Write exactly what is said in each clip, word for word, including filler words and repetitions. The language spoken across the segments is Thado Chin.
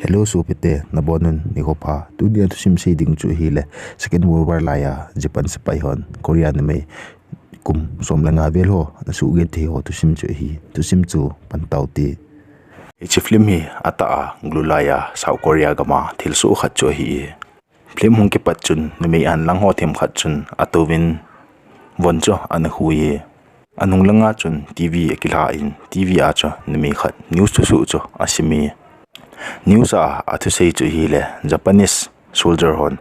Hello sopite, nabonun nikho pha. Tunia thusim sei ding chu ahile, Second World War laiya Japan sepai hon Korea numei kum som le nga vel ho ana suhgenthei ho thusim chu ahi. Thusim chu pan taute. Hiche film hi atah a glu laiya South Korea gam a thilsoh khat chu ahi. Film hung kipat chun numei ahinlang ho themkhat chun atouvin von chu ana khui e. Anung langa chun TV akilha in, TV a chu numei khat news thusoh chu asim e. News a athusei chu ahile, Japanese soldier hon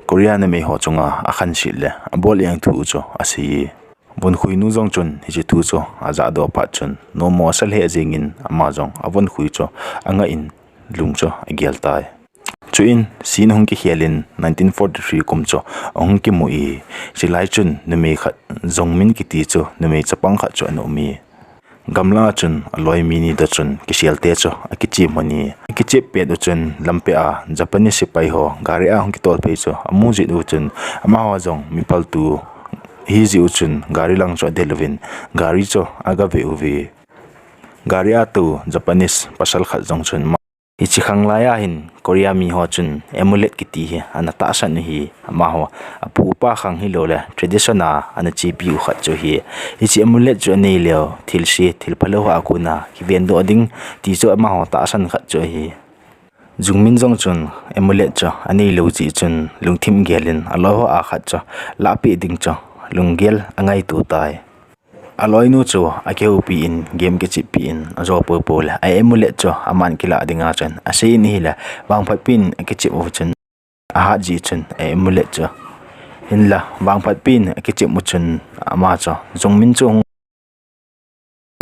Korea numei ho chunga akhanset le abol jeng thu chu asei e. Von khuinu jong chun hiche thu chu ajahdoh phat chun, nommo asa lheh jengin ama jong avon khui chu angah in lung chu agel tai. Chuin scene hung kikhel in nineteen forty-three kum chu ahung kimu e. Chulai chun numei khat, Jung Min kiti chu numei chapang khat chu ana um e. Gamla chun aloi mi ni toh chun kiselte chu akichep lhon e. Akichep pet u chun lampia Japanese sepai ho gari a hung kitol phei chu amu jeh u chun, amaho jong mi paltu ahi jeh u chun gari lang chu adel uvin gari chu agave uve. Gari a tou Japanese pasal khat jong chun, hiche khang laiya hin Korea mi ho chun amulet kiti hi ana tahsan u ahi. Amaho apu apa khang hilou le tradition a ana chepi u khat chu ahi. Hiche amulet chu anei leu thilse, thil phalou a kona kivendoh ding ti chu amaho tahsan khat chu ahi. Jung Min jong chun amulet chu anei lou jeh chun lungthim gel in aloi ho a khat chu lahpeh ding chu lunggel angaito tai. Aloinu chu akihoupi in, game kichep pi in, ajo poupou le a amulet chu aman kilah dinga chun asei in ahile, vangphat pen akichep u chun ahat jeh chun a amulet chu, hinla vangphat pen akichep u chun ama chu, Jung Min chu ahung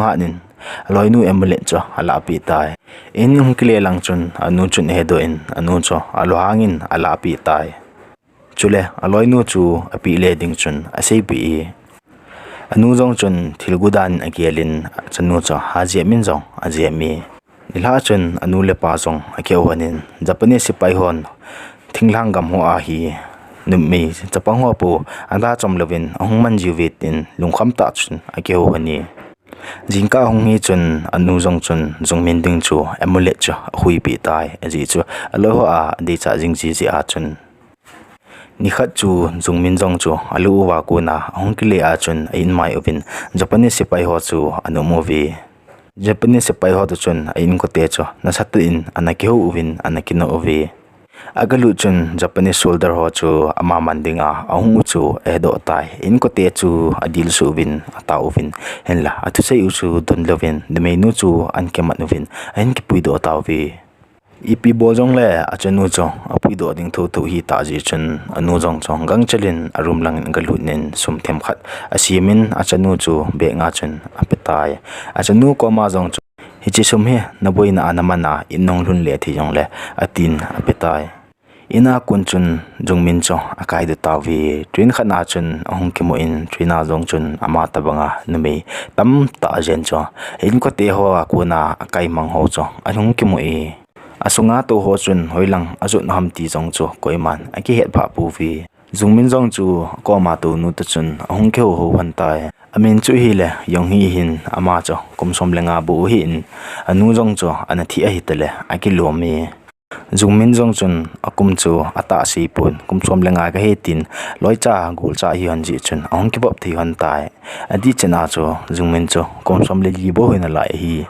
hat in aloinu amulet chu alahpeh tai. In hung kile lang chun anu chun ahedoh in anu chu alunghang in alahpeh tai. Chule aloinu chu apeh le ding chun aseipeh e. Anu jong chun thil gu dan in agel in achanu chu ajep in jong ajep e. Nilhah chun anu le apa jong akihou lhon in, Japanese sepai hon thinglhang gam ho a hi numei chapang ho pou ada chom louvin ahung man jiuve tin lungkham tah chun akihou lhon e. Jingkah hung hi chun anu jong chun Jung Min ding chu amulet chu akhuipeh tai, ajeh chu aloi ho a adeichat jing jeh jeh a chun. Nikhat chu Jung Min jong chu alu uva kona ahung kile a chun a-in mai uvin Japanese sepai ho chu ana um uve. Japanese sepai ho toh chun a-inkote chu nasatah in ana kihou uvin ana kinoh uve. Agalut chun Japanese soldier ho chu ama man dinga ahung u chu ahedoh tai. Inkote chu adilsuh uvin atao uvin, hinla athusei u chu donlouvin numeinu chu ana kimat uvin ahin kipuidoh tauve. Ipi bol jongle achanu chu apuidoh ding thotho hitah jeh chun anu jong chu gangchel in a room langin agalut in sum themkhat asemin achanu chu bag a chun apetai. Achanu koma jong chu, hiche sum hi naboina a naman a in nahung lhun le thei jongle, atin apetai. In a kon chun Jung Min chu akaidoh tauve. Train khat a chun ahung kimu in train a jong chun ama tobanga numei tamtah jen chu inkote ho a kona akaimang ho chu ahung kimu e. Asunga tou ho chun hoilang ajot u ham ti jong chu koiman akihet phah pouve. Jung Min jong chu akoma tounu toh chun ahung kihou hou lhon tai. Amin chu ahile Yong Hee ahin, ama chu kum som le nga bou ahin, anu jong chu ana thi ahitale akilom e. Jung Min jong chun akum chu atahse pon, kum som le nga kahi tin, loicha golcha ahi lhon jeh chun ahung kivop thei lhon tai. Adih chan a chu Jung Min chu kum som le li bou ahi nalai ahi.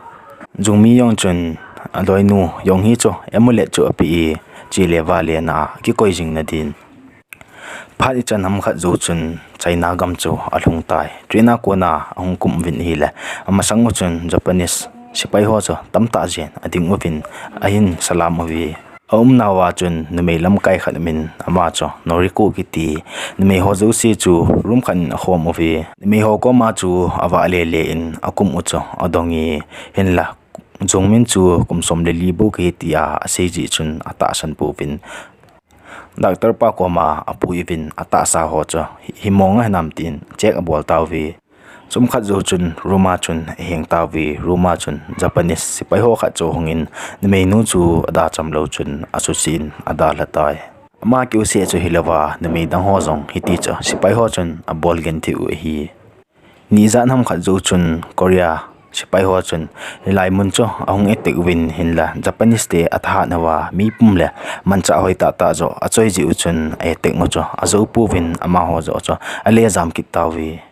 Jung Min jong chun aloinu Yong Hee chu amulet chu apeh e, chele vale na a akikoi jing nadin. Phat ichan ham khat jou chun China gam chu alhung tai. Train a kona ahung kum uvin ahile, amasang u chun Japanese sepai ho chu tamtah jen ading uvin ahin salam uve. Aumnauva chun numei lamkai khat umin, ama chu Noriko kiti, numei ho jouse chu room khat in akhom uve. Numei ho koma chu avah lele in akum u chu adong e, hinla Jung Min chu kum som le li bou kahi tia asei jeh chun atahsan pouvin, doctor pa koma apui uvin atahsa ho chu hi, hi mong ahinam tin check abol tauve. Chomkhat jou chun room a chun aheng tauve, room a chun Japanese sepai ho khat chu ahungin numeinu chu ada chamlou chun asusen adalha tai. Ama kiuseh chu hilouva numei dang ho jong hiti chu sepai ho chun abol genthei u ahi. Nijat ham khat jou chun Korea Sepai ho chun hilai mun chu ahung attack uvin hinla Japanese te athahat nauva mi pum le manchah hoi tahtah joh achoi jeh u chun attack u chu ajou pouvin amaho joh chu ale jam kit tauve.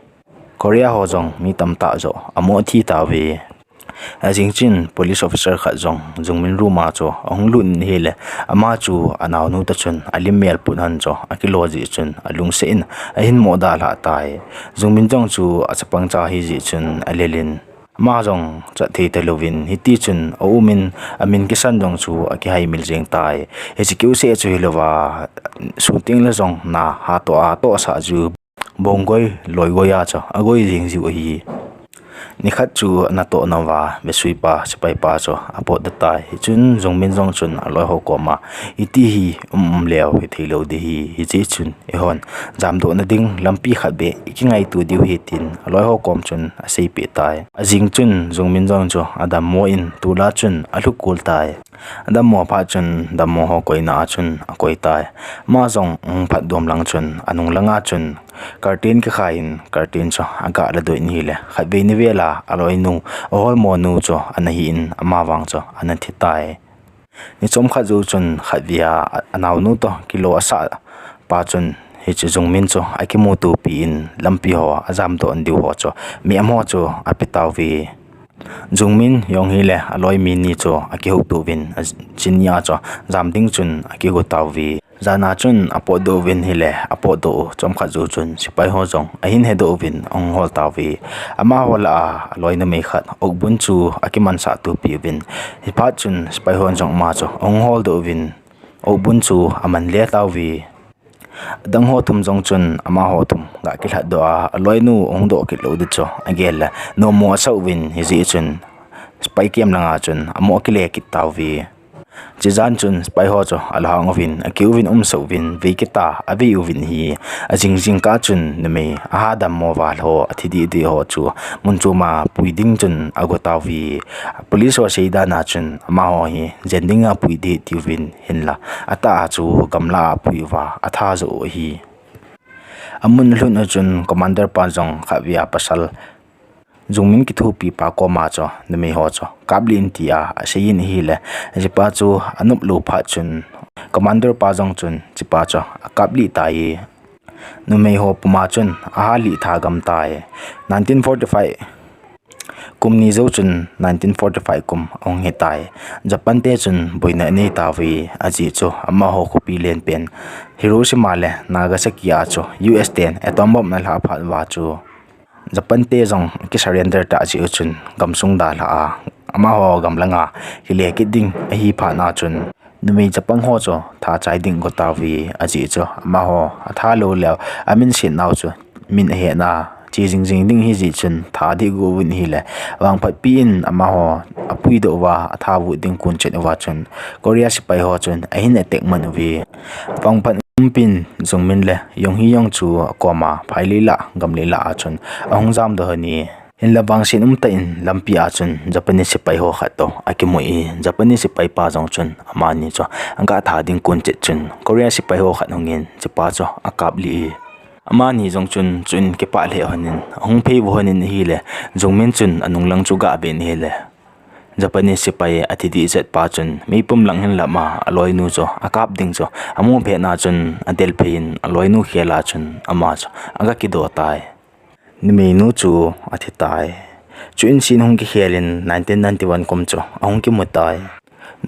Korea ho jong mi tamtah joh amoh thi tauve. Ajing chun police officer khat jong Jungmin room a chu ahung lut in ahile ama chu anaonu toh chun alim mel put hon chu akilo jeh chun alungset in ahin moh dalhah tai. Jungmin jong chu achapang cha ahi jeh chun alel in ama jong chat thei talouvin hiti chun aum in amin kisan jong chu akihaimil jeng tai. Hiche kiuseh chu hilouva, sun tengle jong na hatoh a tohsah jiu, bonggoi loigoi a chu agoi jeng jiu ahi. Nikhat chu anatoh nauva vesuipa sepaipa chu apotdoh tai. Hichun Jungmin jong chun aloiho koma, iti hi um um leu hitheilou ding ahi, hiche chun eihon jamdohna ding lampi khat beh ikingaito diu ahi tin aloiho kom chun aseipeh tai. Ajing chun Jungmin jong chu adammo in tula chun alhukol tai. Adammo phat chun dammo ho koina a chun akoi tai. Ama jong ahung phatdom lang chun anung langa chun curtain kikhai in curtain chu aga ladoh in ahile khatvei ni vela aloinu, aholmo nu chu ana hi in amavang chu ana thi tai. Ni chomkhat jou chun khatvei a anaonu toh kilo asah pa chun hiche Jungmin chu akimutopi in lampi ho ajamdoh diu ho chu mi amaho chu ape tauve. Jungmin jong hile aloi mi ni chu akihouto uvin, achuni a chu jam ding chun akigo tauve. Jan a chun apotdoh uvin ahile apotdoh u chomkhat jou chun sepai ho jong ahin hedoh uvin ahung hol tauve. Amaho lah a aloi numei khat Okbun chu akimansah topi uvin, hiphat chun sepai hon jong ama chu ahung holdoh uvin Okbun chu amanle tauve. Adang ho thum jong chun amaho thum ga kilhatdoh a aloinu ahung doh kit lou ding chu agel le nommo asah uvin hijeh chun sepai camp langa chun amoh akile kit tauve. Hiche jan chun sepai ho chu alhang uvin akiuvin umsah uvin vei kitah a avei uvin ahi. Ajing jingkah chun numei aha dammo val ho athi dehdeh ho chu mun chom a pui ding chun ago tauve. Police ho seidan a chun amaho hi jen dinga pui ding atiuvin hinla atah a chu gamlah a apui uva atha joh u ahi. Amun alhun u chun commander pa jong khatvei a pasal Jungmin kithopi pa koma chu numei ho chu kaplih in tia aseiyin ahile, hichepa chu anop lou phat chun commander pa jong chun hichepa chu akaplih tai. Numei ho puma chun ahalih tha gam tai. Nineteen forty-five kum ni jou chun nineteen forty-five kum ahung hitai. Japan te chun boina anei tauve, ajeh chu amaho khopi lenpen Hiroshima le Nagasaki a chu U S ten atom bomb ana lhah phat uva chu Japan te jong akisurrender tah jeh u chun gamsung dalhah a amaho gamlanga kile kit ding ahi phat na chun numei chapang ho chu tha chai ding ago tauve, ajeh chu amaho atha lou leu aminset nau chu min ahetna che jingjing ding ahijeh chun tha ding ago uvin ahile, vangphatpi in amaho apuidoh uva atha vuh ding kon chet uva chun Korea sepai ho chun ahin attack man uve. Vangphat umpin Jungmin le Yong Hi Yong chu akoma phailei lah gamlei lah a chun ahung jamdoh lhon e. Hinla vangset umtah in lampi a chun Japanese sepai ho khat toh akimu e, Japanese sepai pa jong chun amani chu aga tha ding kon chet chun Korea sepai ho khat hungin hichepa chu akaplih e. Amani jong chun chuin kipah lheh lhonin ahung phei vo lhonin ahile, Jungmin chun anung lang chu aga ven ahile, Japanese sepai athi dehchet pa chun meipum lang hin lam a aloinu chu akap ding chu amu phet na chun adelphei in aloinu khel a chun ama chu aga kido tai. Numeinu chu athi tai. Chuin scene hung kikhel in nineteen ninety-one kum chu ahung kimu tai.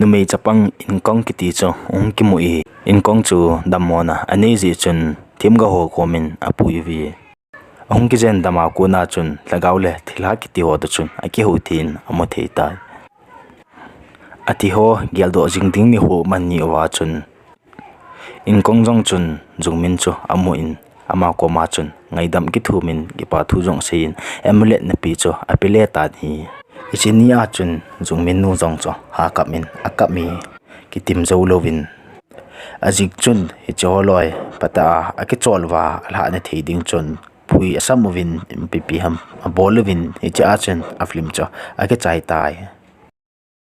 Numei chapang Inkong kiti chu ahung kimu e, Inkong chu dammona anei jeh chun themgao ho komin apui uve. Ahung kijen dam a kona chun lhagao le thilha kiti ho toh chun akihou thei in amu thei tai. Athiho geldoh jing ding ni ho man ni uva chun Inkong jong chun Jungmin chu amu in ama koma chun ngaidam kithumin kipa thu jong asei in amulet nape chu ape le tan ahi. Hiche ni a chun Jungmin nu jong chu hakap in akap e, kitim jou louvin. Ajing chun hiche ho loi phatah a akichol uva alhah na thei ding chun phui asam uvin, ipi ipi ham abol uvin, hiche a chun a film chu akichai tai.